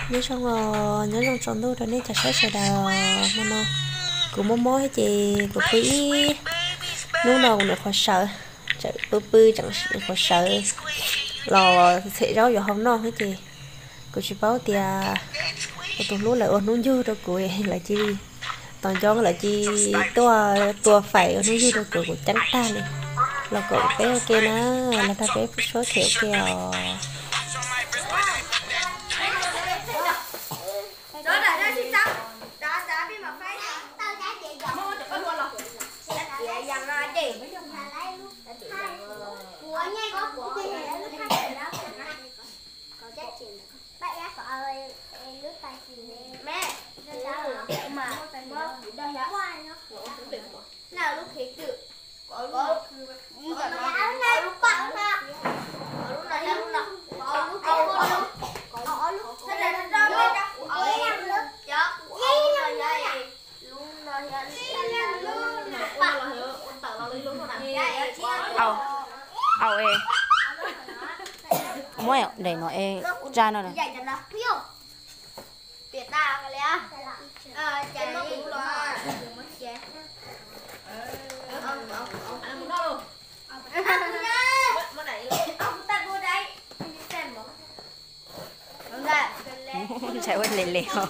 Nyob zoo os, nyob zoo tsaus ntuj rau nej cov saib sawv daws. Hmo no kuv mob mob thiab ces kuv pw ib hnub no kuv nyuam qhuav sawv, tseem pw pw tseem nyuam qhuav sawv los txhem zaub yuav hau noj thiab ces kuv tsis paub tias kuv tus hlub lawv ua hnub ncuag rau kuv, lawv cia li tos nco lawv cia li tuaj tua fais ua hnub ncuag rau kuv, kuv ceeb tag li. Los kom peb ua ke na, los nrog peb suab them ua ke os. Au, au e. Muab daim no e, tsa no na. Ntshai ua le le os.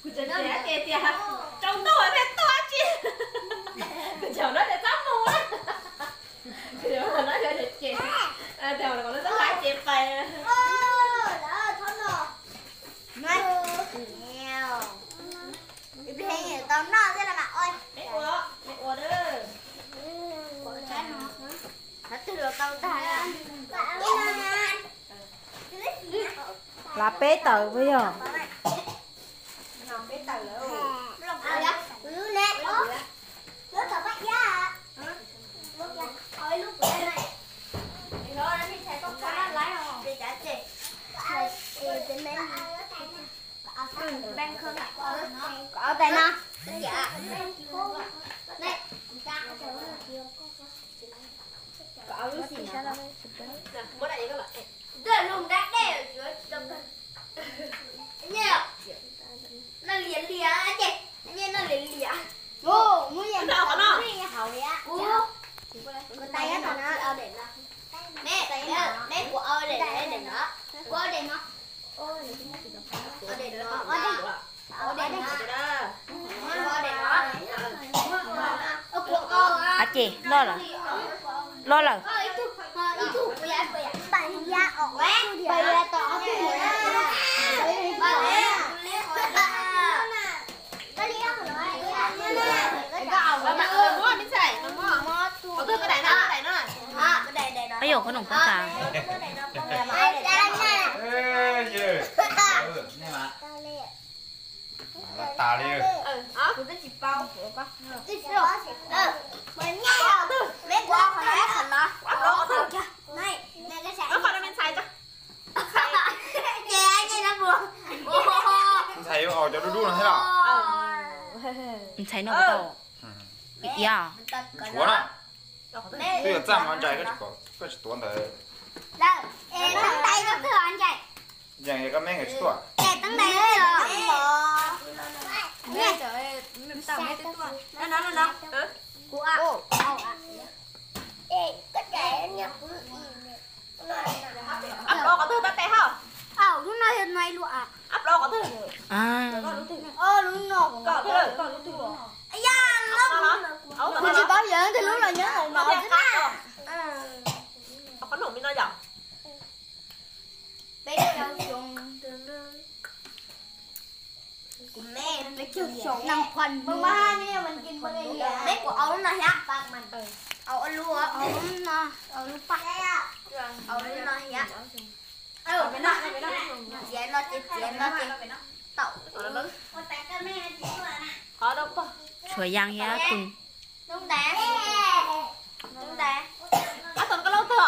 Kuv tseem tias tsaus ntuj thiaj tuaj tsis, kuv tseem no ces txhob mus, kuv tseem no ces ces, tias kom lawv txhob laib ces pais. Lav peb tawm puas yog? Ces loj lawm, loj lawm. Ab yom, qhov no qhov tas. Tas li. Ntxhais yuav aus cov dub dub no thiab los? Ntxhais no tau. Ib yam. Tshuav na. Twb yuav txaj muag ntsais koj tsis tuav ntawd. Yeej yog koj me nkawd tsis tuaj. Ab plhuav qhov twg tab tes hos? Ab plhuav qhov twg? Koj lub twg? Koj lub twg? Kuv tsis paub yog twg lub los nyob hauv no. Qhov no li no yom? Peb caug xyoo. Kuv me peb caug xyoo. Peb kuv au lub no thiab. Au lub, au lub no, au lub paj. Au lub no thiab. Txiav no ces, txiav no ces. Tau. Tshuav yas thiab pw. Nub ntais. Nub ntais. Ab, tos koj lub twg?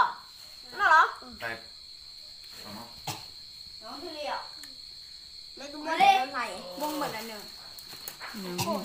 No los? Nws.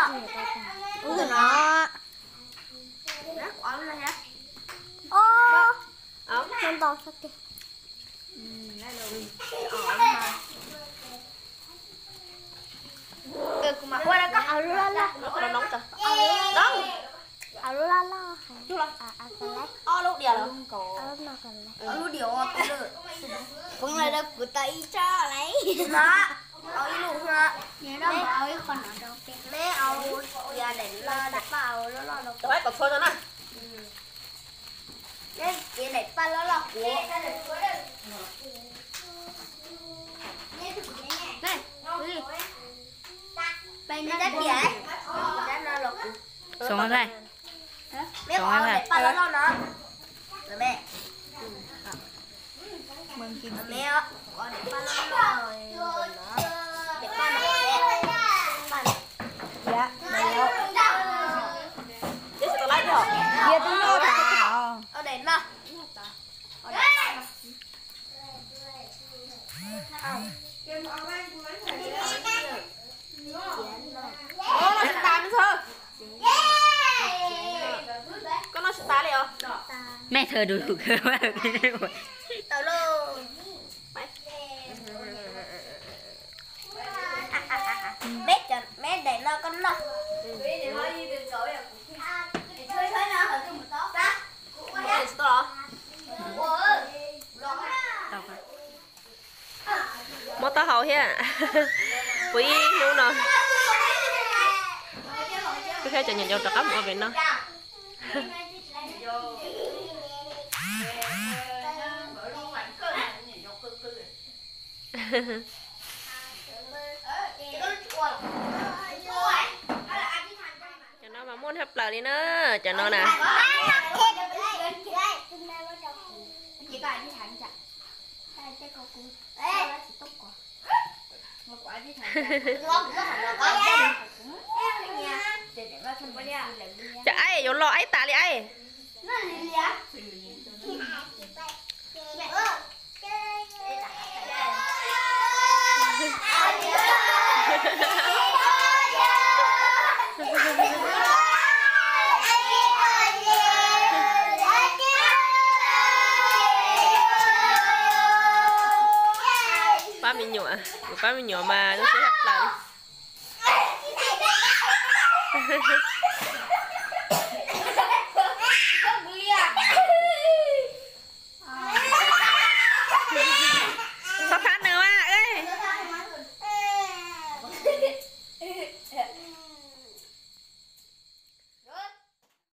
no. Tus no. Ntau. Kuv mam ua rau koj. Au lub loj loj. Au lub loj loj. Ob lub diam los? Ob lub diam. Peb los rau kuv tau ib tsob lawm. Au ib lub. Neb au, daim no, daim paj loj loj no. Neb cev daim paj loj loj kuv. Neb cab tias, cab no los kuv. Neb au daim paj loj loj no. Neb, neb au daim paj loj loj no. Daim paj no, daim paj no. Au daim no. Koj noj tsis tas li os. Mej thawj du lug kawg. Tau lauj. Meb, meb daim no koj noj. Muab taub hau thiab. Puv ib hnub no. Twb thiab cov nyuam yaus rov qab mus ua pem no. Cov no mas muaj nrhab plaws li na, cov no na. Cov aib yuav los aib tas li aib. Pab me nyuam, kuv pab me nyuam mas lub siab tshaj plaws.